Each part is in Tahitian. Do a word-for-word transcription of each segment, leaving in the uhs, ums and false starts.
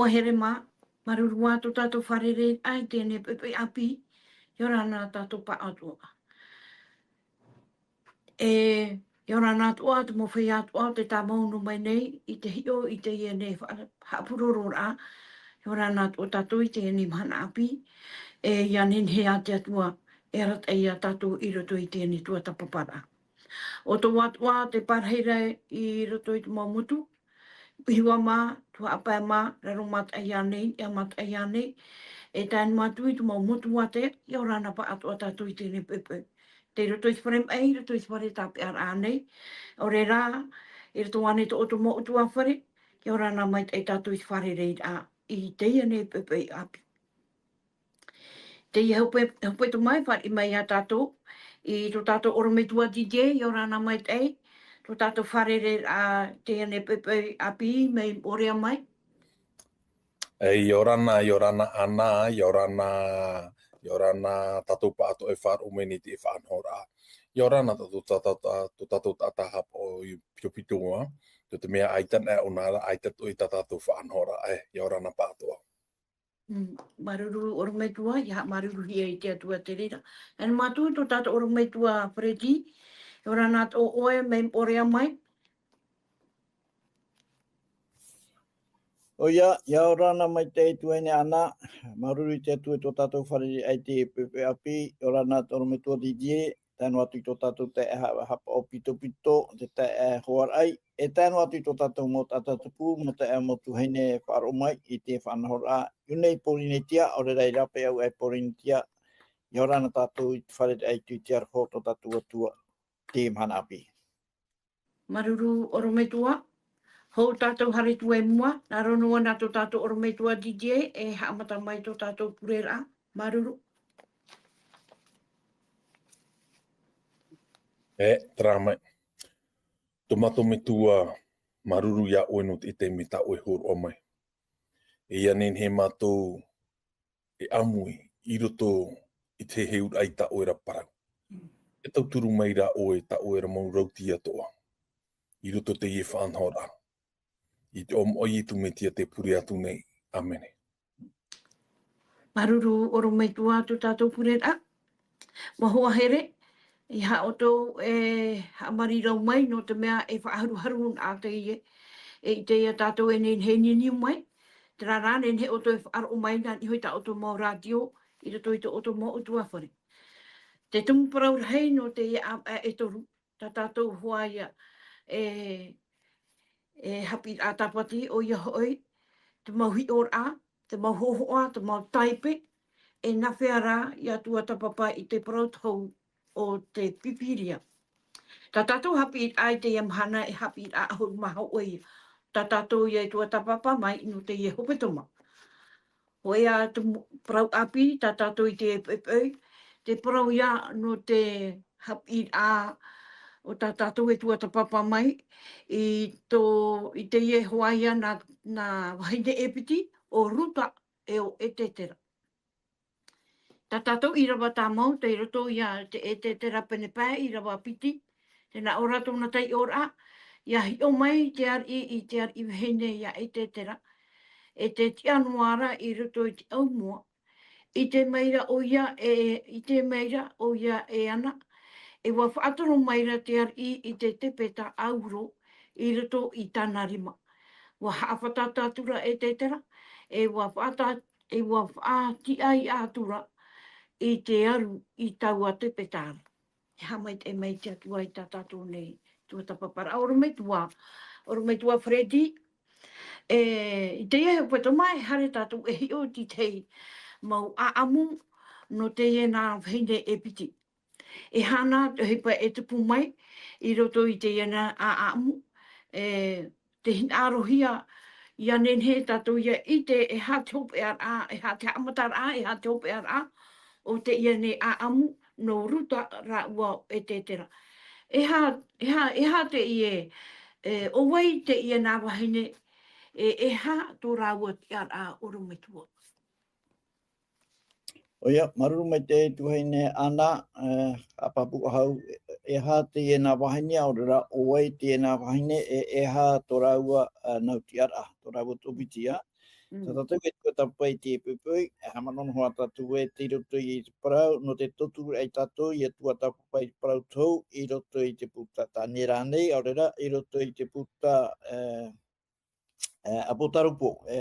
Hoa here mā, māuruuru ā tō tātou fārereiraʻa i teie nei poʻipoʻi ʻāpī, ʻia ora na tātou pāʻatoʻa. E, ʻia ora na atoʻa te mau feiā atoʻa o tē tāmau noa mai nei i te hiʻo i teie nei fa-, haʻapurororaʻa, ʻia ora na atoʻa tātou i teie nei mahana ʻāpī, e, ʻia nehenehe ā te Atua e arataʻi ia tātou i roto i teie nei tuatāpaparaʻa. ʻO tō atoʻa te parahi ra i roto i te mau motu, Hiva mā, Tuhaʻa Pae mā, Raro Mataʻi ānei, ʻEa Mataʻi ānei, e tae noa atu i te mau motu ātea, ʻia ora na pāʻatoʻa tātou i teie nei poʻipoʻi. Tei roto i te fare maʻi, i roto i te fare tāpeʻaraʻa nei, ʻaore rā, i roto ānei tō ʻoutou mau ʻutuāfare, ʻia ora na maitaʻi tātou i te fārereiraʻa i teie nei poʻipoʻi ʻāpī. Teie hope, hope atu mai, fāriʻi mai ia tātou, i tō tātou ʻorometua D J, ʻia ora na maitaʻi, tō tātou fārerei, ā, teie nei poʻipoʻi ʻāpī, mai Moʻorea mai. E, ʻia ora na, ʻia ora na Ana, ʻia ora na, ʻia ora na tātou pāʻatoʻa e faʻaroʻo mai nei i te faʻanahoraʻa. ʻIa ora na tātou, tā, tā, tā, tō tātou taʻata haʻapaʻo i Piopitoa, nō te mea ʻaita na ʻōna ra, ʻaita atoʻa i tā tātou faʻanahoraʻa, e, ʻia ora na pāʻatoʻa. Mm, māuruuru ʻorometua, ʻia haʻamāuruuruhia i te Atua te reira. E noa atu tō tātou ʻorometua Freddy, ʻia ora na atoʻa ʻoe, mai Moʻorea mai. ʻOia, ʻia ora na maitaʻi tuahine Ana, māuruuru i te Atua i tō tātou fārereiraʻa i te poʻipoʻi ʻāpī, ʻia ora na tō ʻorometua Didier, tae noa atu i tō tātou taeaʻe ha-, haʻapaʻo Pitopito, te taeaʻe Hoaraʻai, e tae noa atu i tō tātou mau taʻata tupu, mau taeaʻe, mau tuahine faʻaroʻo mai i te faʻanahoraʻa, i ʻō nei i Pōrīnetia, ʻaore rā i rāpae au aʻe i Pōrīnetia, ʻia ora na tātou i te fārereiraʻa i te aroha o tō tātou Atua, te mahana ʻāpī. Māuruuru ʻorometua, hou tātou haere atu i mua, nā rono ana tō tātou ʻorometua Didier, e haʻamata mai tō tātou pureraʻa, māuruuru. E, terā mai. Tō mātou Metua, māuruuru iā ʻoe nō te taime tā ʻoe i hōroʻa mai. E ʻia nehenehe mātou e ʻāmui i roto i te heheuraʻa i tā ʻoe ra parau. E tauturu mai rā ʻoe, tā ʻoe ra mau rautī atoʻa. I roto i teie faʻanahoraʻa. I te iʻoa o Iesu Mesia tē pure atu nei. ʻĀmene. Māuruuru ʻorometua tō tātou pureraʻa. Mau hoa here, ʻeiaha ʻoutou e haʻamāuruuru mai nō te mea e faʻaharuharu na teie, e ʻite ia tātou e nehenehe e niuniu mai, terā rā, nehenehe ʻoutou e faʻaroʻo mai nā niʻa iho i tā ʻoutou mau rātio, i roto i tō ʻoutou mau ʻutuāfare. Te tumu parau rahi nō teie ʻāvaʻe e toru, tā tātou hoʻi ia, e, e haʻapiʻiraʻa tāpati, ʻoia hoʻi, te mau hiʻoraʻa, te mau hōhoʻa, te mau taipe, e nāfea rā ia tuatāpapa i te parau tohu o te Pīpīria. Tā tātou haʻapiʻiraʻa i teie mahana e haʻapiʻiraʻa ʻahuru mā hōʻē ia. Tā tātou ia e tuatāpapa mai nō teie hepetoma. Hōʻē ā te mo-, parau ʻāpī, tā tātou i te poʻipoʻi, te parau ia nō te haʻapiʻiraʻa o tā tātou e tuatāpapa mai, i tō, i teie hoʻi ia nā, nā vahine e piti, ʻo Ruta e ʻo Esetera. Tā tātou ʻīrava tāmau, tei roto ia te Esetera pene pae, ʻīrava piti, tē nā ʻō ra tōna taiʻoraʻa, ʻia hiʻo mai te ariʻi i te ariʻi vahine ia Esetera, e tē tiʻa noa ra i roto i te ʻaumoa, ʻite mai ra ʻoia e, ʻite mai ra ʻoia e ana, e ʻua faʻatoro mai ra te ariʻi i te tepeta ʻauro i roto i tāna rima. ʻUa haʻafātata atu ra Esetera, e ʻua faʻata-, e ʻua faʻatiʻa atu ra i te aru i taua tepeta ra. E haʻamaitaʻi mai te Atua i tā tātou nei tuatāpaparaʻa. ʻOrometua, ʻorometua Freddy, e, i teie hepetoma e haere tātou e hiʻo i te tahi mau ʻāʻamu nō teie nā vahine e piti. E aha nā te ʻohipa e tupu mai i roto i teie nā ʻāʻamu, e, te hinaʻarohia, ʻia nehenehe tātou ʻia ʻite e aha te hopeʻaraʻa, e aha te haʻamataraʻa, e aha te hopeʻaraʻa o teie nei ʻāʻamu nō Ruta rāua ʻo Esetera. E aha, e aha, e aha teie, e, ʻo vai teie nā vahine, e, e aha tō rāua tiʻaraʻa ʻorometua. ʻOia, māuruuru maitaʻi tuahine Ana, e, haʻapāpū ʻahau, e, e aha teie nā vahine, ʻaore rā, ʻo vai teie nā vahine, e, e aha tō rāua, e, nau tiʻaraʻa, tō rāua tōpiti ia. Mm. Tā tātou e tuatāpapa i te poipoi, e haʻamanaʻo noa tātou ē tei roto i te parau, nō te tauturu ai tātou, ʻia tuatāpapa i te parau tohu, i roto i te puta Taniera nei, ʻaore rā, i roto i te puta, e, e, ʻApotarupo, e,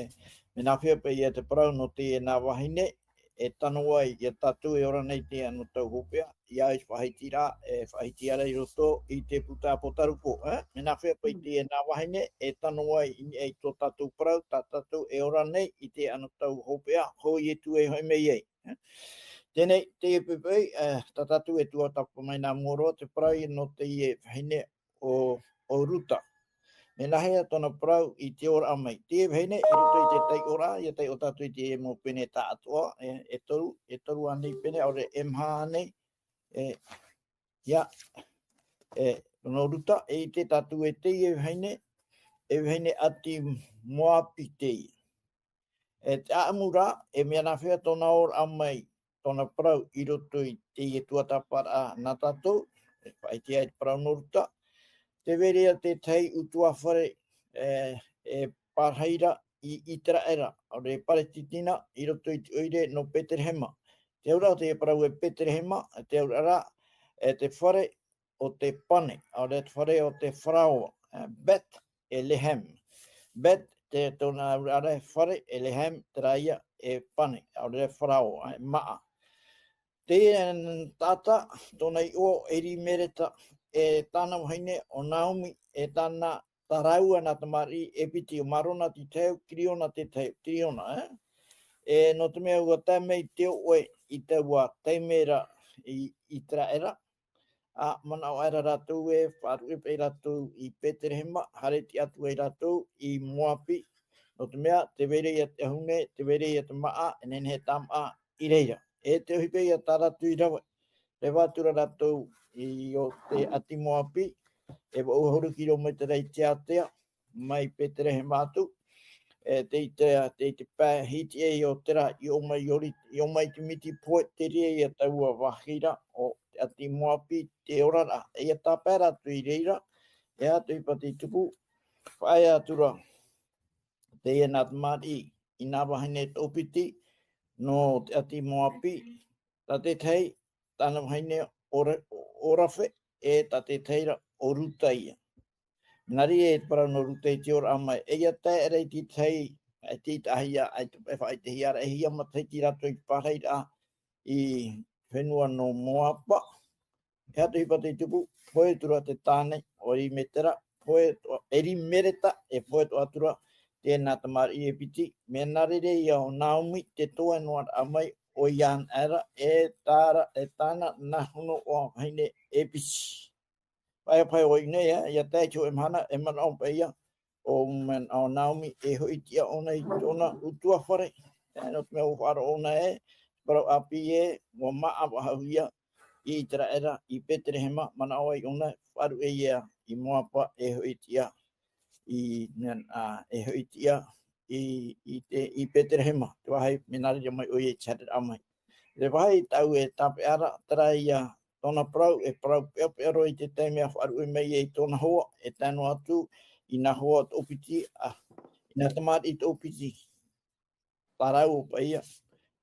mea nāfea paʻi ia te parau nō teie nā vahine, e tano ai, ia tātou e ora nei te anotau hopeʻa, ʻia au i te faʻahiti ra, e, faʻahiti ara i roto i te puta ʻApotarupo, e? Mea nāfea paʻi Mm. teie nā vahine, e tano ai i niʻa i tō tātou parau, tā tātou e ora nei i te anotau hopeʻa, hou Ietu e hoʻi mai ai, e? Teie nei, teie poipoi, e, tā tātou e tuatāpapa mai nā mua roa, te parau nō teie vahine ʻo, ʻo Ruta. Mea nāhea tōna parau i te ora mai. Teie vahine, i roto i te taiʻoraʻa, ʻia taiʻo tātou i te mau pene tāʻatoʻa, e, e toru, e toru ānei pene, ʻaore e maha ānei, e, ia, e, nō Ruta, e ʻite tātou ē teie vahine, e vahine ʻāti Moapi teie. E te ʻāʻamu ra, e mea nāfea tōna ora mai, tōna parau i roto i teie tuatāpaparaʻa nā tātou, e faʻaʻite ai te parau nō Ruta. Tē vai ra te tahi ʻutuāfare, e, e pārahi ra i ʻĪteraʻera, ʻaore Palestina, i roto i te ʻoire nō Peterehema. Te auraʻa o te parau e Peterehema, te auraʻa ra, e te fare o te pane, ʻaore te fare o te Farao, e, Bet Elehem. Bet, te tōna auraʻa ra e fare, Elehem, terā ia e pane, ʻaore Farao, e maʻa. Te taʻata, tōna iʻoa ʻo Elimeleka, e tāna vahine ʻo Naomi, e tāna, tā rāua nā tamariʻi e piti, ʻo Marona te tahi, Kiliona te tahi, Kiliona, e? E, nō te mea ʻua tae mai te ʻoʻe i taua taime ra i, i ʻĪteraʻera, ʻa manaʻo aʻera rātou e faʻaruʻe paʻi rātou i Peterehema, haere tiʻa atu ai rātou i Moapi, nō te mea, tē vai ra ia te ʻahune, tē vai ra ia te maʻa, e nehenehe e tāmaʻa i reira. E te ʻohipa ia tā rātou i rave, reva atu ra rātou i ʻō te ʻāti Moapi, e vaʻu ʻahuru kiromētera i te ātea, mai Peterehema atu, e, tei te, tei te pae hiti ai o terā, i ʻō mai i ori-, i ʻō mai i te miti pohe, terā ia taua vāhi ra o te ʻāti Moapi, te oraraʻa, e ʻia tāpae rātou i reira, e aha te ʻohipa tei tupu, faʻaea atu ra teie nā tamariʻi i nā vahine toʻopiti nō te ʻāti Moapi, tā te tahi, tāna vahine ʻo Ra-, ʻo Orafe, e tā te tahi ra ʻo Ruta ia. Nā reira e te parau nō Ruta i te ora mai, e ʻia tae aʻera i te tahi, e te tahi ia, e te, e faʻaʻitehia ra, e hia matahiti rātou i te pārahiraʻa i fenua nō Moapa. E aha te ʻohipa tei tupu, pohe atu ra te tāne ʻo Elimeleka, pohe atu, Elimeleka, e pohe atu ra teie nā tamariʻi e piti, mea nā reira ia ʻo Naomi, te toe noa ra mai, ʻoia anaʻe ra, e tā ra, e tāna nā hōʻē vahine e piti. Pae, pae ʻoia nei, e, ʻia tae i te hōʻē mahana, e manaʻo paʻi ia, ʻo manaʻo Naomi, e hoʻi tiʻa ʻōna i tōna ʻutuāfare, e, nō te mea ʻua faʻaroʻo ʻōna ē, parau ʻāpī ē, ʻua māʻa faʻahou ia, i ʻĪteraʻera, i Peterehema, manaʻo ai ʻōna, faʻaruʻe ia, i Moapa, e hoʻi tiʻa, i, nā, ā, e hoʻi tiʻa, i, i te, i Peterehema, te vāhi, mea nā reira mai ʻoia i te haereraʻa mai. Te vāhi tāʻu e tāpeʻa ra, terā ia, tōna parau, e parau peʻapeʻa roa i te taime a faʻaruʻe mai ai i tōna hoa, e tae noa atu, i nā hoa toʻopiti, ā, i nā tamariʻi toʻopiti. Parau paʻi ia,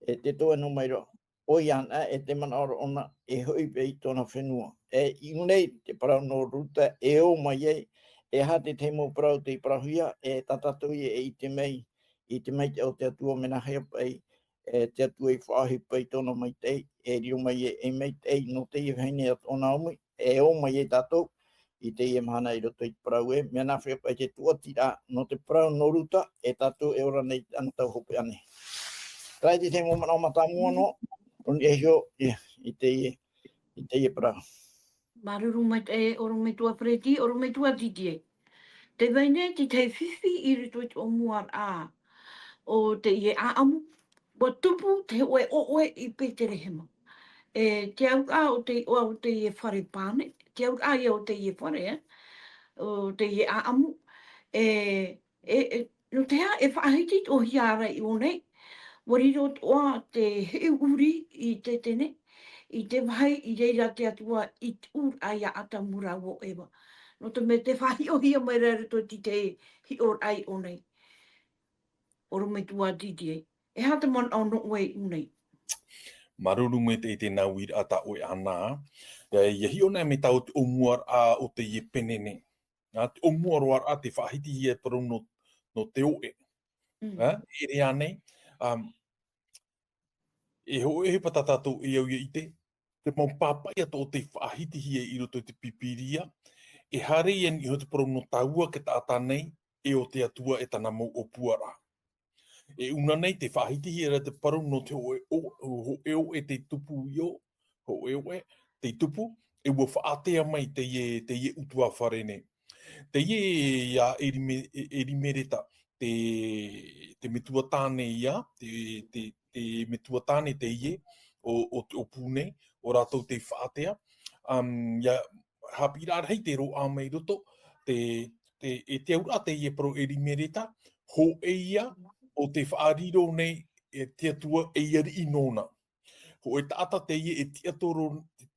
e te toe noa mai ra, ʻoia anaʻe, e te manaʻo ra ʻōna, e hoʻi paʻi i tōna fenua. E, i ʻō nei, te parau nō Ruta, e ō mai ai, e aha te tahi mau parau tei parauhia, e tā tātou ia e ʻite mai, i te maitaʻi o te Atua mea nāhea paʻi, e te Atua i faʻaʻohipa i tōna maitaʻi, e riro mai e, e maitaʻi nō teie vahine ʻo Naomi, e ō mai ai tātou, i teie mahana i roto i te parau ē, mea nāfea paʻi te tūʻatiraʻa nō te parau nō Ruta, e tātou e ora nei i te anotau hopeʻa nei. Terā te tahi mau manaʻo mātāmua noa, ʻo niʻa iho, i, i teie, i teie parau. Māuruuru maitaʻi, ʻorometua Freddy, ʻorometua Didier. Tē vai nei te tahi fifi i roto i te ʻōmuaraʻa o teie ʻāʻamu, ʻua tupu te hōʻē ʻoʻoe i Peterehema. E te auraʻa o te iʻoa o teie fare pane, te auraʻa ia o teie fare, e, o teie ʻāʻamu, e, e, e, nō te aha e faʻahiti atoʻa ra i ʻō nei, ʻua riro atoʻa te heʻeuri i Tetene, i te vāhi i reira te Atua i tuʻuraʻa ia Atamu rāua ʻo Eva. Nō te mea tē faʻahiʻohia mai ra i roto i te hiʻoraʻa i ʻō nei. ʻorometua tītī ai. E aha te manaʻo nō ʻoe i ʻō nei? Māuruuru maitaʻi i teie uiraʻa tā ʻoe e ana. Ia, ia hiʻo na mai tāua te ʻōmuaraʻa o teie pene nei. Ā, te ʻōmuaraʻa te faʻahitihia e parau nō, nō te oʻe. Mm. Ā, e ʻere ānei, um, e hōʻē ʻohipa tā tātou e au ia ʻite, te mau pāpaʻi atoʻa tei faʻahitihia i roto i te Pīpīria, e haere ia i niʻa iho te parau nō tāua e taʻata nei, e ʻo te Atua e tāna mau ʻōpuaraʻa. E ʻū nei tei faʻahitihia ra te parau nō te hōʻē ʻo-, hōʻē oʻe tei tupu i ʻō, hōʻē oʻe tei tupu, e ʻua faʻatea mai teie, teie ʻutuāfare nei. Teie ia Erime-, E-, Erimereta, te, te metua tāne ia, te, te, te metua tāne teie o, o te ʻōpū nei, ʻo rātou tei faʻatea. Um, ia haʻapiʻiraʻa rahi te roaʻa mai roto, te, te, e te auraʻa teie parau Erimereta, hōʻē ia, ʻo tē faʻariro nei e te Atua ei ariʻi nōna. Hōʻē taʻata teie e tiʻatoro,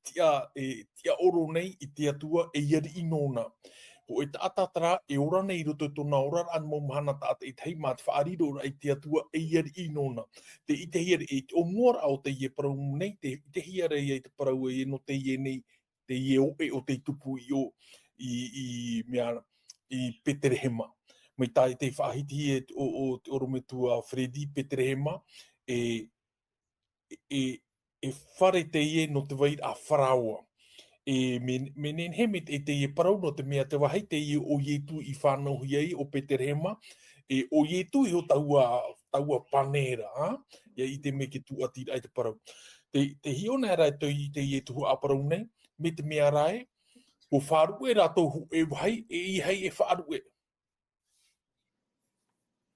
tiʻa, e tiʻaoro nei i te Atua ei ariʻi nōna. Hōʻē taʻata terā e ora nei i roto i tōna oraraʻa mau mahana taʻata e tahi mā te faʻariroraʻa i te Atua ei ariʻi nōna. Tē ʻitehia ra i te ʻōmuaraʻa o teie parau nei, tē ʻitehia ra ia i te parau e nō teie nei, teie oʻe ʻo tei tupu i ʻō, i, i mea, i Peterehema. Mai tā te faʻahitihia e te, o, o te ʻorometua Freddy Peterehema, e, e, e fare teie nō te vairaʻa Faraoa. E me, me nehenehe mai te, teie parau nō te mea te vāhi teie ʻo Ietu i fānauhia ai ʻo Peterehema, e ʻo Ietu iho taua, taua pane ra, ā? Ia ʻite mai te tūʻatiraʻa i te parau. Tē, tē hiʻo na ra te, teie tuhaʻa parau nei, mai te mea ra ē, ʻua faʻaruʻe rātou hōʻē vāhi, e ʻeiaha e faʻaruʻe.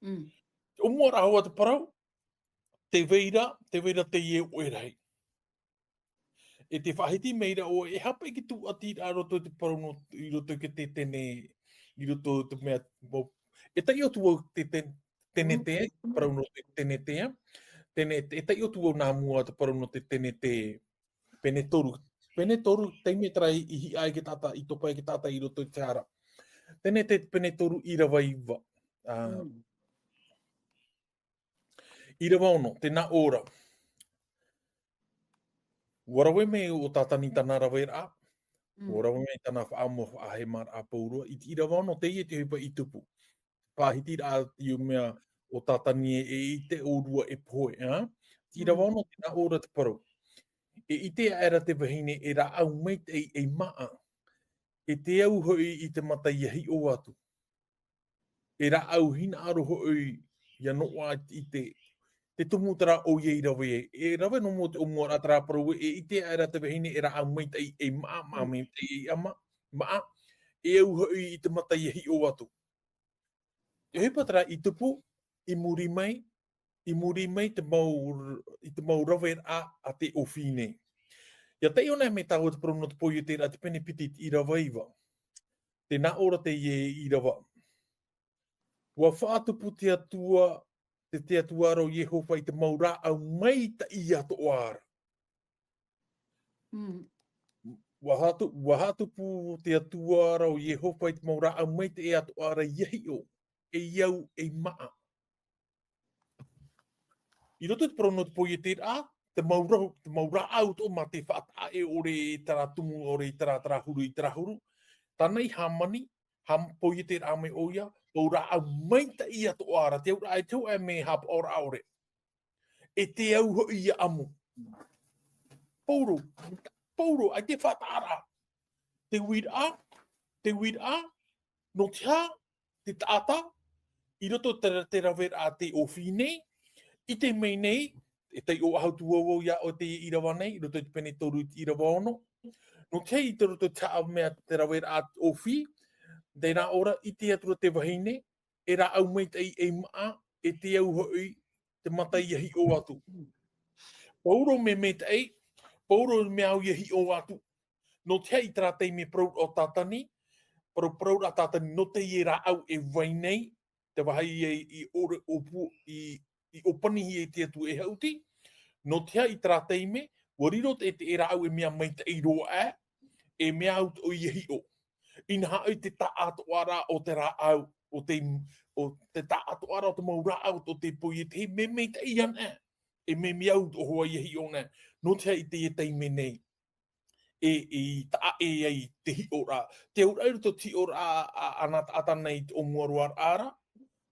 Mm. ʻŌmuaraʻa hoʻi te parau, tē vai ra, tē vai ra teie oʻe rahi. E tē faʻahiti mai ra ʻoe, e aha paʻi te tūʻatiraʻa i roto i te parau nō, i roto i te Tenete, i roto i te mea, mau, e taiʻo atu vau te, te, Tenete, Mm. parau nō te Tenete, Tenete, e taiʻo atu vau nā mua te parau nō te Tenete, pene toru, pene toru, taime terā i hiʻa ai te taʻata, i topa ai te taʻata i roto i te hara. Tenete pene toru ʻīrava iva. Ā, Mm. ʻīrava ono, tē nā ʻō ra. ʻUa rave mai ʻo Tātani tāna raveraʻa, Mm. ʻua rave mai tāna faʻaʻamu faʻahemaraʻa pauroa, i te ʻīrava ono teie te ʻohipa i tupu. Faʻahitiraʻa i te mea ʻo Tātani e, e ʻite ʻōrua e pohe, ā? Te ʻīrava Mm. ono tē nā ʻō ra te parau. E ʻite aʻera te vahine e rāʻau maitaʻi ei māʻa. E te au hoʻi i te mata ʻia hiʻo atu. E rāʻau hinaʻaro hoʻi ʻia noaʻa i te, te tumu terā ʻoia i rave ai. E rave noa mau te ʻōmuaraʻa terā parau ē, e ʻite aʻera te vahine e rāʻau maitaʻi ei māʻa, māʻa Mm. maitaʻi ei ʻama, māʻa. E au hoʻi i te mata ʻia hiʻo atu. E ʻohipa terā i tupu, i muri mai, i muri mai te mau, i te mau raveraʻa a te ʻōfī nei. ʻIa taiʻo na mai tāua te parau nō te Poieteraʻa te pene piti i te ʻīrava iva. Tē nā ʻō ra teie ʻīrava. ʻUa faʻatupu te Atua, te, te Atua ra ʻo Iehova i te mau rāʻau maitaʻi atoʻa ra. Mm. ʻUa hatu-, ʻua hatupu te Atua ra ʻo Iehova i te mau rāʻau maitaʻi atoʻa ra ʻia hiʻo, ei au, ei māʻa. I roto i te parau nō te Poieteraʻa, te mau rau-, te mau rāʻau atoʻa mā te faʻataʻa e ʻore i terā tumu, ʻore i terā, terā huru, i terā huru. Tāna i hāmani, hām-, Poieteraʻa mai ʻoia, mau rāʻau maitaʻi atoʻa ra, te auraʻa e te hōʻē mea haʻapaʻoraʻa ʻore. E te au hoʻi ʻia ʻamu. Pauroa, pauroa, ʻaita e faʻataʻaraʻa. Te uiraʻa, te uiraʻa, nō te aha, te taʻata, i roto te, te raveraʻa a te ʻōfī nei, ʻite mai nei, e taiʻo atu vau ʻia ʻoe teie ʻīrava nei, i roto i te pene toru i te ʻīrava ono. Nō te aha i te roto i te haʻamea te raveraʻa a te ʻōfī, tē nā ʻō ra, ʻite atu ra te vahine, e rāʻau maitaʻi ei māʻa, e te au hoʻi, te mata ʻia hiʻo atu. Pauroa mea maitaʻi, pauroa mea au ʻia hiʻo atu. Nō te aha i terā taime parau ʻo Tātani, parau, parau ra Tātani, nō teie rāʻau e vai nei, te vāhi i, i ʻore ʻōpū, i, i ʻōpanihia e te Atua e haʻuti. Nō te aha i terā taime, ʻua riro te, te rāʻau e mea maitaʻi roa aʻe, e mea au atoʻa ʻia hiʻo. Inaha ʻoia te taʻatoʻaraʻa o te rāʻau, o te, o te taʻatoʻaraʻa o te mau rāʻau o te poiete, e mea maitaʻi ana, e mea mea au tō hoa ia hiʻo na, nō te aha i teie taime nei. E, e taʻa ʻē ai te hiʻoraʻa. Te auraʻa i roto te hiʻoraʻa a, a, ana taʻata nei i te ʻōmuaraʻa ra.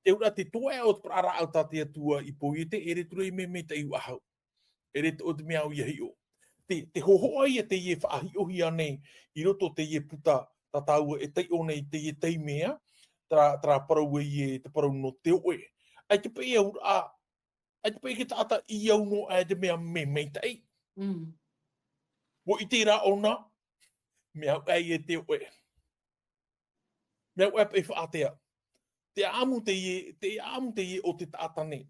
Te auraʻa te toeʻa o te pararaʻa tā te Atua i poiete, e rē atu ra i mea maitaʻi ua hau. E rē atu o te mea au ia hiʻo. Te, te hohoʻa ia teie faʻahiʻohia nei, i roto teie puta, tā tāua e taiʻo nei teie taime, terā, terā parau e ia te parau nō te oʻe. ʻAita paʻi auraʻa, ʻaita paʻi te taʻata i au noa aʻe te mea mea maitaʻi. Mm. Ua ʻite rā ʻōna, mea au aʻe ia te oʻe. Mea au aʻe paʻi faʻatea. Te ʻaʻamu teie, te ʻaʻamu teie o te taʻata nei.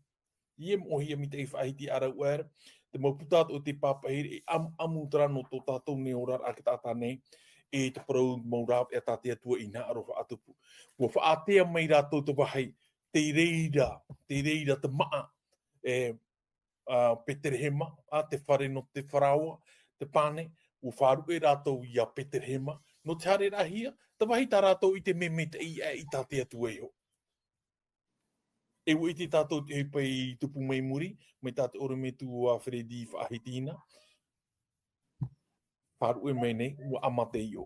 Ia moʻohia maitaʻi faʻahiti ʻārau aʻera. Te mau puta o te pāpaʻi here, e ʻamu, ʻamu terā nō tō tātou nei oraraʻa te taʻata nei. E te parau mau rāveʻa tā te Atua i hinaʻaro faʻatupu. Ua faʻatea mai rātou te vāhi, tei reira, tei reira te māʻa, e, a, Peterehema, a, te fare nō te Farao, te pane, ua faʻaruʻe rātou ia Peterehema, nō te haereraʻahia, te vāhi tā rātou i te mea maitaʻi aʻe i tā te Atua iho. E ua ʻite tātou te ʻohipa i tupu mai muri, mai tā te ʻorometua Freddy faʻahiti na. Faʻaruʻe mai nei, ua ʻama te iʻo.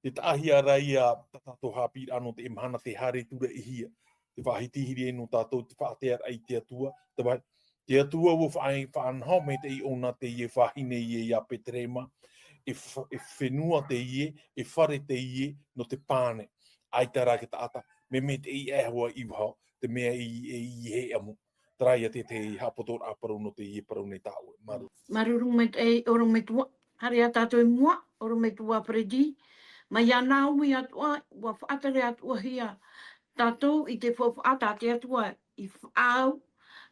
Te taʻahia ra ia tā tātou haʻapiʻiraʻa nō teie mahana, te haere atu ra i hea. Te faʻahitihiri ai nō tātou, te faʻatearaʻa i te Atua, te vāhi, te Atua ua faʻa-, faʻanaho maitaʻi ʻōna teie vāhi nei ia, ia Peterehema, e f-, e fenua teie, e fare teie, nō te pane. ʻAita rā te taʻata, mea maitaʻi aʻe hoʻi i vaho, te mea i, i, i he ʻamu. Terā ia te, te haʻapotoraʻa parau nō teie parau nei tāʻoe. Māuruuru. Māuruuru maitaʻi, ʻorometua. Haere ā tātou i mua, ʻorometua Freddy. Mai iā Naomi atoʻa, ua faʻatere atoʻahia tātou i te faufaʻa tā te Atua i faʻaau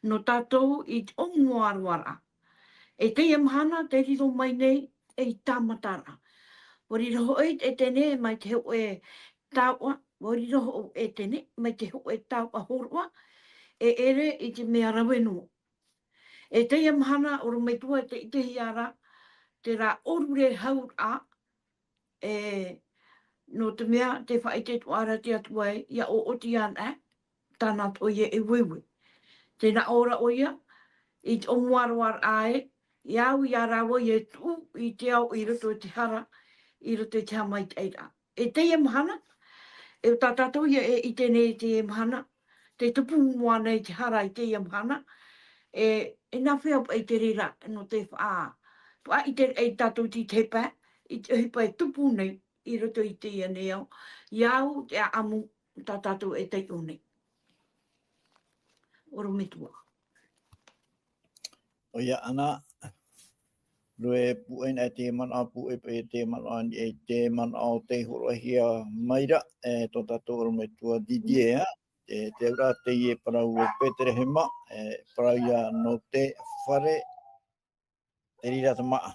nō tātou i te ʻōmuaraʻa. E teie mahana, tē riro mai nei ei tāmataraʻa. Ua riro hoʻi ʻo Etene mai te hōʻē taoʻa, ua riro hoʻi ʻo Etene mai te hōʻē taoʻa hōroʻa, e ʻere i te mea rave noa. E teie mahana, ʻorometua, tē ʻitehia ra terā ʻōrure hauraʻa, e, nō te mea tē faʻaʻite atoʻa ra te Atua ē, ʻia ʻoʻoti ana, tāna atoʻa ïa e ueue. Tē nā ʻō ra ʻoia, i te ʻōmuaraʻa ē, ʻia au ia rāua ïa e tuʻu i te ao i roto i te hara, i roto i te haʻamaitaʻiraʻa. E teie mahana, e tā tātou ïa e ʻite nei i teie mahana, tē tupu noa nei te hara i teie mahana, e, e nāfea paʻi te reira nō te faʻa-, faʻaʻite ai tātou i te pae, i te ʻohipa e tupu nei i roto i teie nei ao, ʻia au te ʻaʻamu tā tātou e taiʻo nei. ʻOrometua. ʻOia ānei, rave pūai nei te manaʻo, pūai paʻi te manaʻo, e te manaʻo tei hōroʻahia mai ra, e, tō tātou ʻorometua Didier, ā, e, te auraʻa teie parau o Peterehema, e, parau ïa nō te fare, te reira te māʻa.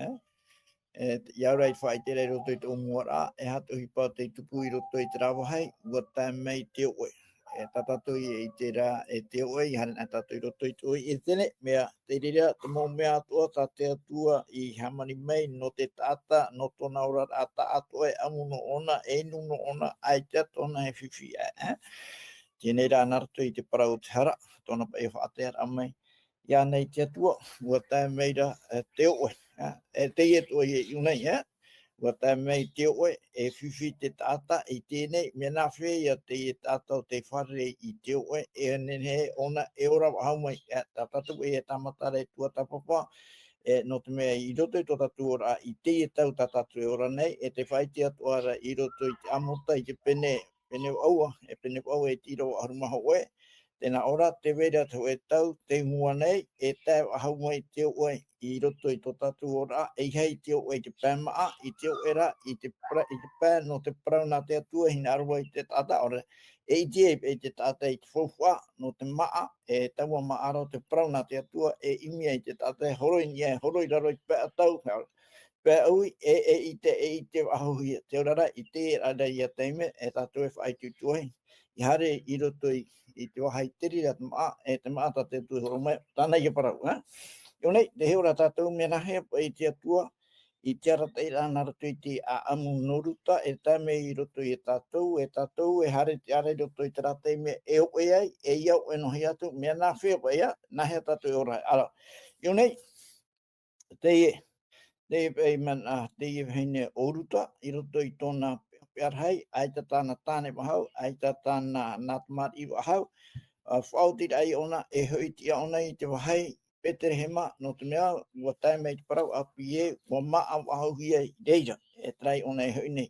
E, e, ʻia au ra i te faʻaʻite ra i roto i te ʻōmuaraʻa, e aha te ʻohipa tei tupu i roto i terā vāhi, ua tae mai te oʻe. E, tā tātou i, i terā, e te oʻe, ʻia haere ana tātou i roto i te oʻe i Etene, mea, te reira, te mau mea atoʻa, tā te Atua i hāmani mai, nō te taʻata, nō tōna oraraʻa taʻatoʻa, e ʻamu noa ʻōna, e inu noa ʻōna, ʻaita tōna e fifi, e, e. Teie rā nā roto i te parau o te hara, tōna paʻi faʻatearaʻa mai, ʻia ʻō nei te Atua, ua tae mai ra, e, te oʻe, e, e, teie atoʻa e ʻite nei, e, ua tae mai te oʻe, e fifi te taʻata i teie nei, mea nāfea ïa teie taʻata o tei fārerei i te oʻe, e nehenehe ʻōna e ora faʻahou mai, e, tā tātou e tāmata ra e tuatāpapa, e, nō te mea i roto i tō tātou oraraʻa i teie tau tā tātou e ora nei, e tē faʻaʻite atoʻa ra i roto i te Āmota i te pene, pene vaʻu, e pene vaʻu e te ʻīrava ʻahuru mā hōʻē, tē nā ʻō ra, tē vai ra te hōʻē tau, tei mua nei, e tae faʻahou mai te oʻe i roto i tō tātou oraraʻa, ʻeiaha i te oʻe i te pae māʻa, i te oʻe ra, i te para-, i te pae nō te parau nā te Atua, hinaʻaro ai te taʻata, ʻaore, e ʻite ai, e te taʻata i te faufaʻa, nō te māʻa, e taua māʻa ra o te parau nā te Atua, e ʻimi ai te taʻata, e horoi i niʻa, e horoi i raro i te pae ʻatau, pae ʻaui, e, e ʻite, e ʻite faʻahouhia. Te auraʻa, i te reira ïa taime, e tātou e faʻaitoito ai. ʻIa haere i roto i, i te vāhi te reira te māʻa, e te māʻa tā te Atua e hōroʻa mai, tāna ïa parau, e? ʻIa ʻō nei, tē hiʻo ra tātou mea nāhea paʻi te Atua, i te arataʻiraʻa nā roto i te ʻāʻamu nō Ruta, e tae mai i roto ia tātou, e tātou, e haere te ara i roto i terā taime e ʻoʻe ai, e ʻia ʻoʻe noa atu, mea nā hea paʻi ïa, nā hea tātou e ora ai. Alors, i ʻō nei, teie, teie paʻi manaʻo, teie vahine ʻo Ruta, i roto i tōna peʻapeʻa rahi, ʻaita tāna tāne faʻahou, ʻaita tāna nā tamariʻi faʻahou, ā, faʻaotiraʻa ïa ʻōna, e hoʻi atu ïa ʻōna i te vāhi Peterehema, nō te mea, ʻua tae mai te parau ʻāpī ē, ʻua māʻa faʻahouhia i reira, e terā ïa ʻōna e hoʻi nei.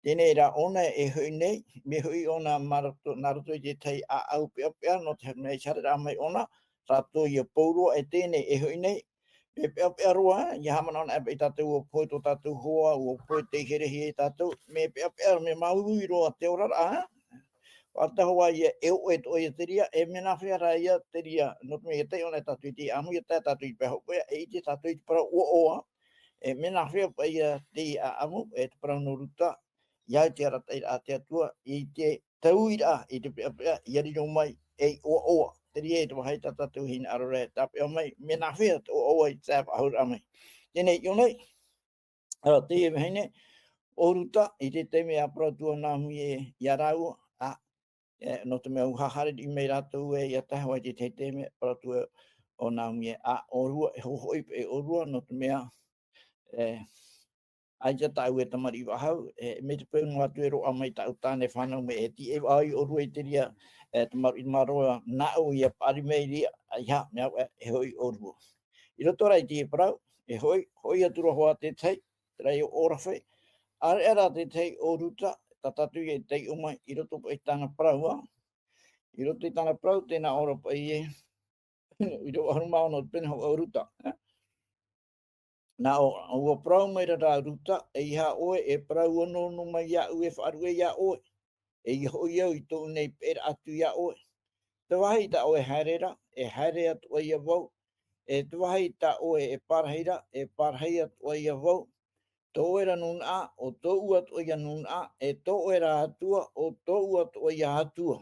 Teie rā ʻōna e hoʻi nei, mea hoʻi ʻōna mā roto, nā roto i te tahi ʻāʻau peʻapeʻa, nō te mea i haereraʻa mai ʻōna, rātou ʻia pou roa, e teie e hoʻi nei, mea peʻapeʻa roa, ʻia haʻamanaʻo anaʻe paʻi tātou ʻua pohe tō tātou hoa, ʻua pohe tei herehia ia tātou, mea peʻapeʻa, mea māuiui roa te oraraʻa, ā, faʻatahoa ïa e ʻoʻe atoʻa ïa te reira, e mea nā hea rā ïa te reira, nō te mea ʻia tae ʻōna e tātou i te ʻāʻamu, ʻia tae tātou i te pae hopeʻa, e ʻite tātou i te parau ʻoaʻoa, e mea nā hea paʻi ïa te ʻāʻamu, e te parau nō Ruta, ʻia au i te arataʻiraʻa a te Atua, i te tauiraʻa, i te peʻapeʻa, ʻia riro mai, ei ʻoaʻoa. Te reira e te vāhi tā tātou hinaʻaro ra e tāpeʻa mai, mea nā hea te ʻoaʻoa i te tae faʻahouraʻa mai. Teie i ʻō nei, ā, teie vahine, ʻo Ruta, i te taime ʻa parau atu ʻo Naomi ē, ia rāua, ā, e, nō te mea ʻua haere riʻi mai rātou ē, ʻia tae hoʻi i te tahi taime, parau atu ē ʻo Naomi ē, ā, ʻōrua, e hoʻi paʻi ʻōrua, nō te mea, e, ʻaita tāʻu e tamariʻi faʻahou, e, mai te peu noa atu e roaʻa mai tāʻu tāne fānau mai ʻēti, e faʻaʻī ʻōrua i te reira, e, tamariʻi mārō, nāʻu ʻia paʻari mai i reira, ʻeiaha, mea, e, e hoʻi ʻōrua. I roto rā i te parau, e hoʻi, hoʻi atu ra hoʻi te tahi, terā ïa ʻo Orafe, ʻāreʻa rā te tahi ʻo Ruta, tā tātou e taiʻo mai, i roto paʻi i tāna parau, ā. I roto i tāna parau, tē nā ʻō ra paʻi ē, i roto ʻahuru mā ono, pene hoʻi ʻo Ruta, ā. Nā ʻō, ʻua parau mai ra rā Ruta, ʻeiaha ʻoe e parau onoono mai iāʻu e faʻaruʻe iā ʻoe. E ʻia hoʻi au i tōʻu nei peʻeraʻa atu iā ʻoe. Te vāhi tā ʻoe e haere ra, e haere atoʻa ïa vau. E te vāhi tā ʻoe e pārahi ra, e pārahi atoʻa ïa vau. Tō ʻoe ra nūnaʻa, ʻo tōʻu atoʻa ïa nūnaʻa, e tō ʻoe ra Atua, ʻo tōʻu atoʻa ïa Atua.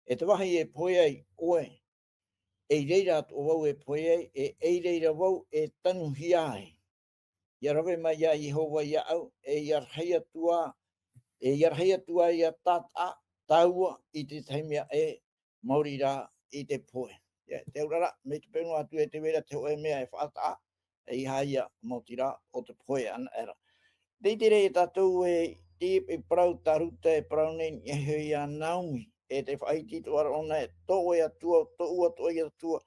E te vāhi e pohe ai ʻoe, e i reira atoʻa vau e pohe ai, e, e i reira vau e tanuhia ai. ʻIa rave mai ā Iehova iāʻu, e ʻia rahi atu ā, e ʻia rahi atu ā ʻia tātaʻa tāua i te tahi mea ʻē, maori rā i te pohe. ʻIa, te auraʻa, mai te peu noa atu e tē vai ra te hōʻē mea e faʻataʻa, ʻeiaha ïa, maoti rā, ʻo te pohe anaʻe ra. Tē ʻite ra tātou ē, te, e parau tā Ruta e parau nei, e hoʻi iā Naomi, e te faʻaʻite atoʻa ra ʻōna ē, tō ʻoe Atua, tōʻu atoʻa ïa Atua.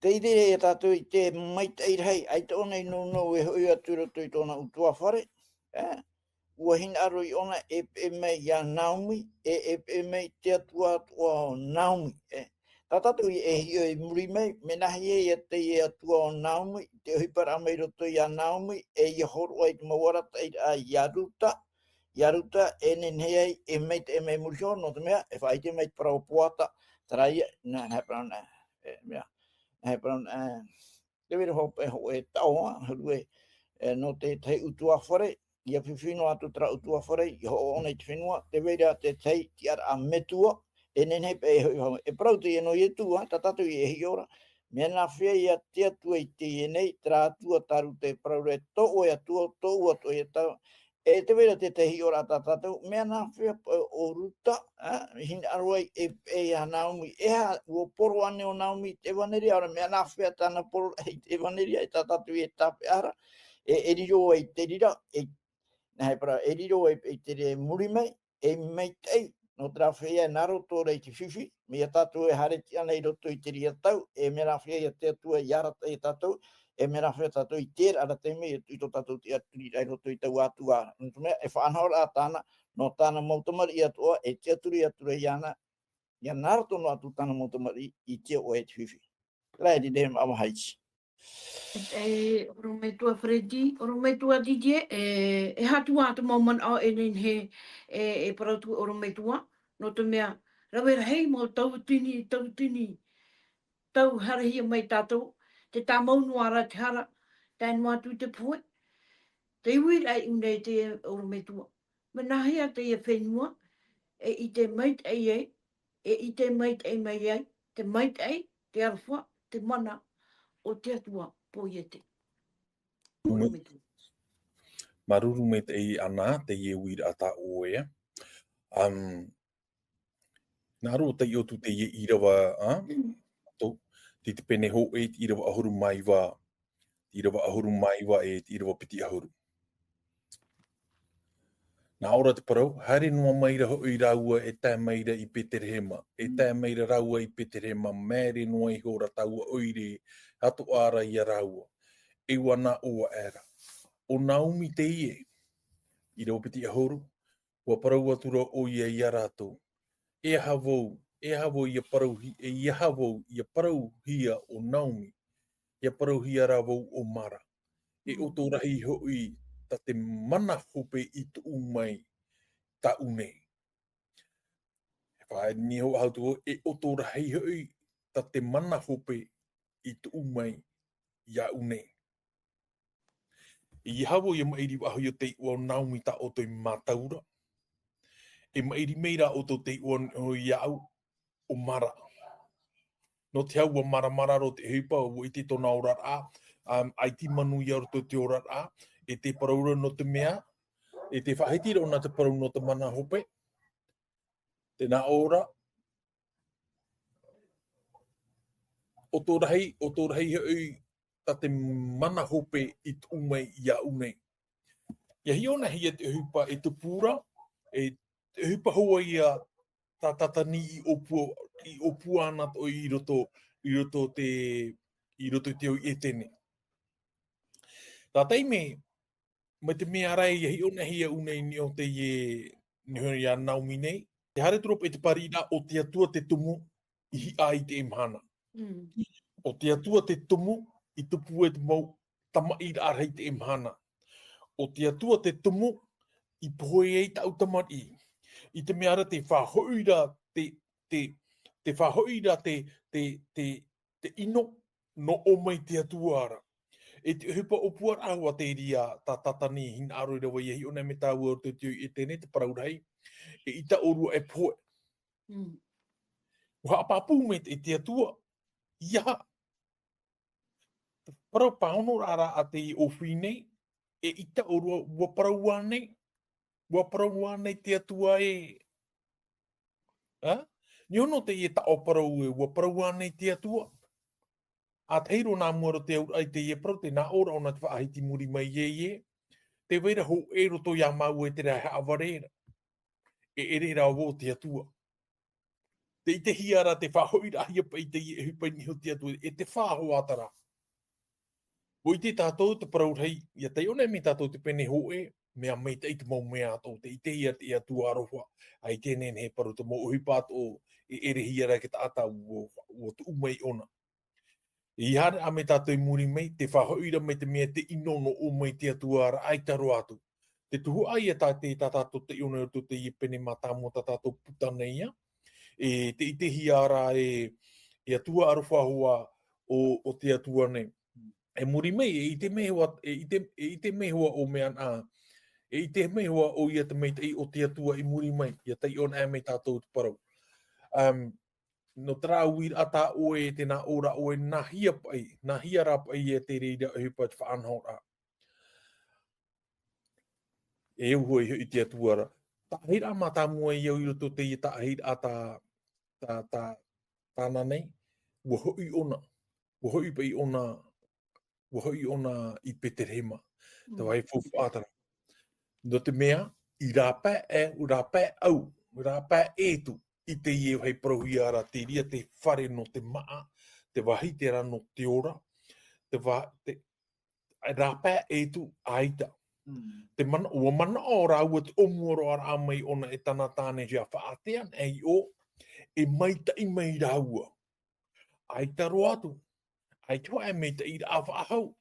Tē ʻite ra tātou i te maitaʻi rahi, ʻaita ʻōna i nounou e hoʻi atu i roto i tōna ʻutuāfare, ē? ʻUa hinaʻaro ʻōna e peʻe mai iā Naomi, e, e peʻe mai te Atua atoʻa o Naomi, ē? Tā tātou e hiʻo i muri mai, mea nāhea ïa teie Atua o Naomi, te ʻohiparaʻa mai roto iā Naomi, e ʻia hōroʻa i te mau arataʻiraʻa iā Ruta, iā Ruta, e nehenehe ai, e maitaʻi mai muri iho, nō te mea, e faʻaʻite mai te parau Boaza, terā ïa, nā, nā, parau nā, e, mea, nā, parau nā, e, te vai ra hoʻi, e, hōʻē taʻo, ā, huru ē, e, nō te tahi ʻutuāfare, ʻia fifi noa atu terā ʻutuāfare, ʻia hoʻo ʻōna i te fenua, tē vai ra te tahi tiʻaraʻa metua, e nehenehe paʻi e hoʻi faʻahou. E parau teie nō Ietu, ā, tā tātou e hiʻo ra, mea nāhea ïa te Atua i teie nei, terā Atua tā Ruta e parau ra, tō ʻoe Atua, tōʻu Atua ïa tāua, e tē vai ra te tahi hiʻoraʻa tā tātou, mea nāhea paʻi ʻo Ruta, ā, hinaʻaro ai e, e iā Naomi, e aha, ʻua poro ānei ʻo Naomi i te ʻevaneria, ʻaore mea nāhea tāna poro i te ʻevaneria, e tā tātou e tāpeʻa ra, e, e riro ai te reira, e, nā, e parau, e riro ai, i te reira i muri mai, e maitaʻi, nō terā feiā e nā roto ra i te fifi, mea tātou e haere atu ānei i roto i te reira tau, e mea nāhea ïa te Atua i arataʻi iā tātou, e mea nāhea tātou i terā ra taime i, i tō tātou tiʻaturiraʻa i roto i taua Atua ra. Nō te mea, e faʻanahoraʻa tāna, nō tāna mau tamariʻi atoʻa, e tiʻaturi atu ra iāna, ʻia nā roto noa atu tāna mau tamariʻi i te ʻoaʻoa e te fifi. Terā e te reira mā Haiti. E, ʻorometua Freddy, ʻorometua Didier, e, e aha atu ā te mau manaʻo e nehenehe, e, e parau atu ʻorometua, nō te mea, rave rahi mau tauatini, tauatini, tau harahia mai tātou, tē tāmau noa ra te hara, tae noa atu i te pohe. Tē uiraʻa iʻu nei te ʻorometua. Mea nāhea teie fenua, e ʻite maitaʻi ai, e ʻite maitaʻi mai ai, te maitaʻi, te aroha, te mana o te Atua pōiete. Māuruuru maitaʻi. Māuruuru maitaʻi Ana, teie uiraʻa tā ʻoe. Um, nā roto i ʻō atu teie ʻīrava, a? Tō, te, te pene hōʻē, te ʻīrava ʻahuru mā iva, te ʻīrava ʻahuru mā iva e te ʻīrava piti ʻahuru. Nā ʻō ra te parau, haere noa mai ra hoʻi rāua e tae mai ra i Peterehema, e tae mai ra rāua i Peterehema, māere noa iho ra taua ʻoire, atoʻa ra ia rāua. E ʻua nā ʻō aʻera. ʻO Naomi teie, ʻīrava piti ʻahuru, ʻua parau atu ra ʻoia ia rātou. E aha vau, e aha vau ia parauhi-, e aha vau ia parauhia ʻo Naomi, ia parauhia rā vau ʻo Mara. E ʻoto rahi hoʻi tā te mana hope i tuʻu mai tāʻu nei. E faʻaʻite mai hoʻi atu, e ʻoto rahi hoʻi tā te mana hope i tuʻu mai iāʻu nei. E aha vau ia maʻiri faʻahou i te iʻoa o Naomi tā ʻoutou i mātau ra. E maʻiri mai rā ʻoutou te iʻoa iāʻu ʻo Mara. Nō te aha, ʻua maramara roa te ʻohipa, ʻua ʻite tōna oraraʻa, um, ʻaita i manuia roto i te oraraʻa, e te parau ra nō te mea, e te faʻahiti ra ʻōna te parau nō te mana hope. Tē nā ʻō ra, ʻoto rahi, ʻoto rahi hoʻi tā te mana hope i tuʻu mai iāʻu nei. ʻIa hiʻo na hia te ʻohipa e tupu ra, e te ʻohipa hoʻi ia tā Tātani i ʻōpua, i ʻōpua ana atoʻa i roto, i roto te, i roto i te ao i ʻEtene. Tā taime, mai te mea ra ʻia hiʻo na hia ʻōna i niʻa i teie niʻa iā Naomi nei, tē haere atu ra paʻi te pariraʻa ʻo te Atua te tumu i hiʻa i teie mahana. Mm. ʻO te Atua te tumu i tupu e te mau tamaʻiraʻa i teie mahana. ʻO te Atua te tumu i pohe ai tāʻu tamariʻi. I te mea ra tē faʻahoʻi ra te, te, tē faʻahoʻi ra te, te, te, te ʻino nō ʻō mai te Atua ra. E te ʻohipa ʻōpuaraʻa hoʻi te reira tā Tātani, hinaʻaro i rave ʻia hiʻo na mai tāua i roto i te ao i ʻEtene, te parau rahi, eʻita ʻōrua e pohe. Mm. ʻUa haʻapāpū mai te, te Atua, ʻeiaha. Parau pāhonoraʻa ra a te ʻōfī nei, eʻita ʻōrua, ʻua parau ānei, ʻua parau ānei te Atua ē. Ā? Nō teie taʻo parau ē, ʻua parau ānei te Atua. ʻA tahi roa nā mua roa te auraʻa i teie parau, tē nā ʻō ra ʻōna te faʻahiti i muri mai ē, ē. Tē vai ra hōʻē roto iā māua e te reira e haʻavare ra. E ʻere rā vau te Atua. Tē ʻitehia ra te faʻahoʻiraʻahia paʻi teie ʻohipa i niʻa i te Atua, e te faʻahoʻataraʻa. ʻUa ʻite tātou te parau rahi, ʻia taiʻo na mai tātou te pene hōʻē, mea maitaʻi te mau mea atoʻa, tē ʻitehia te Atua aroha, ʻaita e nehenehe e parau te mau ʻohipa atoʻa, e ʻerehia ra e te taʻata ʻua, ʻua tuʻu mai ʻōna. E haere mai tātou i muri mai, tē faʻahoʻi ra mai te mea te ʻino nō ʻō mai te Atua ra ʻaita roa atu. Te tuhaʻa ïa tā te, tā tātou taiʻo na i roto i teie pene mātāmua tā tātou puta nei ïa. E tē ʻitehia ra e, e Atua aroha hoʻi ʻo, ʻo te Atua nei. E muri mai, e ʻite mai hoʻi, e ʻite, e ʻite mai hoʻi ʻo mea na, e ʻite mai hoʻi ʻoia te maitaʻi o te Atua i muri mai, ʻia taiʻo na mai tātou te parau. Um, nō terā uiraʻa tā ʻoe, tē nā ʻō ra ʻoe, nā hea paʻi, nā hea rā paʻi e te reira ʻohipa te faʻanahoraʻa. E au hoʻi i te Atua ra. Taʻahiraʻa mātāmua ïa i roto i teie taʻahiraʻa tā, tā, tā, tāna nei, ʻua hoʻi ʻōna, ʻua hoʻi paʻi ʻōna, ʻua hoʻi ʻōna i Peterehema. Te Mm. vāhi faufaʻa terā. Nō te mea, i rāpae, e, rāpae au, rāpae ʻē atu, i teie vāhi parauhia ra, te reira te fare nō te māʻa, te vāhi terā nō te ora, te vā-, te, rāpae ʻē atu ʻaita. Mm. Te mana-, ʻua manaʻo rāua te ʻōmuaraʻa mai ʻōna e tāna tāne ʻia faʻaʻite anaʻe i ʻō, e maitaʻi mai rāua. ʻAita roa atu. ʻAita hoʻi e maitaʻiraʻa faʻahou.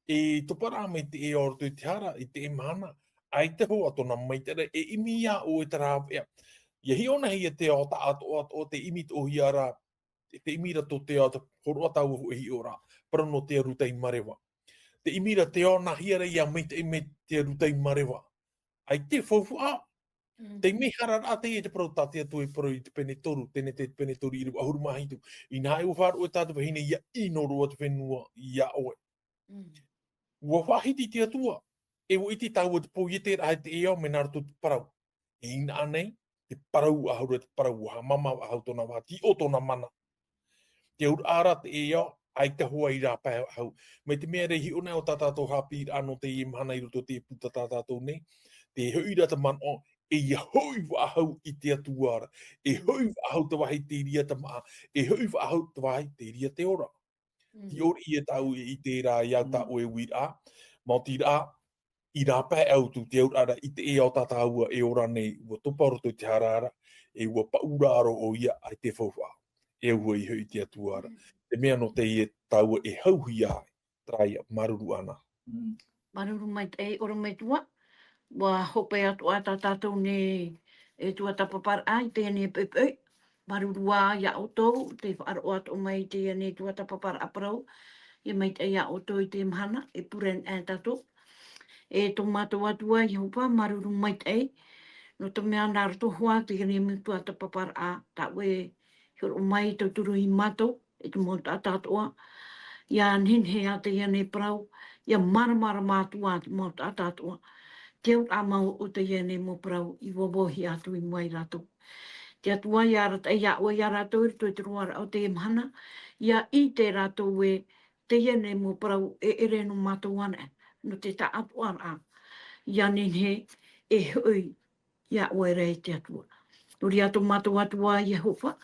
E topa rā mai te ea o roto i te hara, i teie mahana. ʻAita hoʻi tōna maitaʻi ra, e ʻimi iā ʻoe terā ea. ʻIa hiʻo na hia te ao taʻatoʻa, atoʻa, te ʻimi tō hia ra, te ʻimi ra tō te ao, te hōroʻa tāua hoʻi e hiʻo ra. Parau nō te aru tai mareva. Te ʻimi ra te ao nā hea ra ʻia maitaʻi mai te aru tai mareva. ʻAita e faufaʻa. Mm. Tei mea hara rā teie te parau tā te Atua i parau i te pene toru, Tenete te pene toru ʻīrava ʻahuru mā hitu. Inaha e ʻua faʻaroʻo tā te vahine ʻia ʻino roa te fenua iā ʻoe. Mm. ua faʻahiti te Atua. E ua ʻite tāua te pō i te raʻa e te ʻēʻa mai nā roto te parau. E ʻinaʻa nei, te parau ʻaʻahu ra te parau, ua haʻamāmā ʻaʻahu tōna vaha, tīʻo tōna mana. Te auraʻa ra te ʻēʻa, ʻaita hoʻi i rāpae ʻaʻahu. Mai te mea rā e hiʻo nei ʻo tā tātou haʻapiʻiraʻa nō teie mahana i roto i te puta tā tātou nei, te hoʻi ra te manaʻo, e ia hoʻi ʻaʻahu i te Atua ra, e hoʻi ʻaʻahu te vāhi te reira te māʻa, e hoʻi ʻaʻahu te vāhi te reira te ora. Mm. Te ora ia tāʻu e ʻite ra i au Mm. tāʻu e uiraʻa, maoti rā, i rāpae ʻaʻahu te auraʻa ra i te ʻēʻa o tā tāua e ora nei, ua topa roto i te hara ra, e ua paʻu ra ʻo ia ʻaita e faufaʻa. E ua i hoʻi te Atua ra. Mm. Te mea nō teie tāua e hauhia ai, terā ia, māuruuru Ana. Mm. Māuruuru maitaʻi, ʻorometua. Ua hope atoʻa tā tātou nei e tuatāpaparaʻa i teie nei poʻipoʻi. Māuruuru ā ia ʻoutou, tē faʻaroʻo atoʻa mai i teie nei tuatāpaparaʻa parau. E maitaʻi ia ʻoutou i te mahana, e pure anaʻe tātou. E tō mātou Atua Iehova, māuruuru maitaʻi. Nō te mea nā roto hoʻi teie nei mau tuatāpaparaʻa, tāʻu e hōroʻa mai, tauturu iā mātou, e te mau taʻata atoʻa. ʻIa nehenehe ā teie nei parau, ʻia māramarama atu ā te mau taʻata atoʻa. Te auraʻa mau o teie nei mau parau, i vauvauhia atu i mua ia rātou. Te Atua, ʻia arataʻi ā ʻoe ia rātou i roto i te roaraʻa o teie mahana, ʻia ʻite rātou ē teie nei mau parau e ʻere nō mātou anaʻe, nō te taʻatoʻaraʻa. ʻIa nehenehe e hoʻi ia ʻoe ra e te Atua. Nō reira tō mātou Atua Iehova,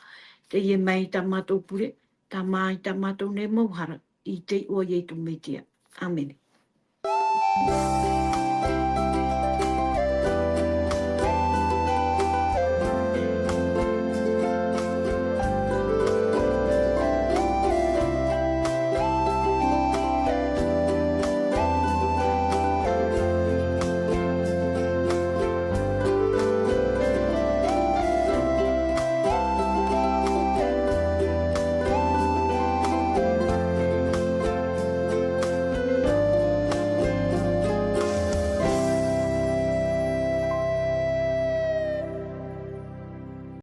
teie mai tā mātou pure, tāmā i tā mātou nei mau hara, i te iʻoa o Iesu Mesia. ʻĀmene.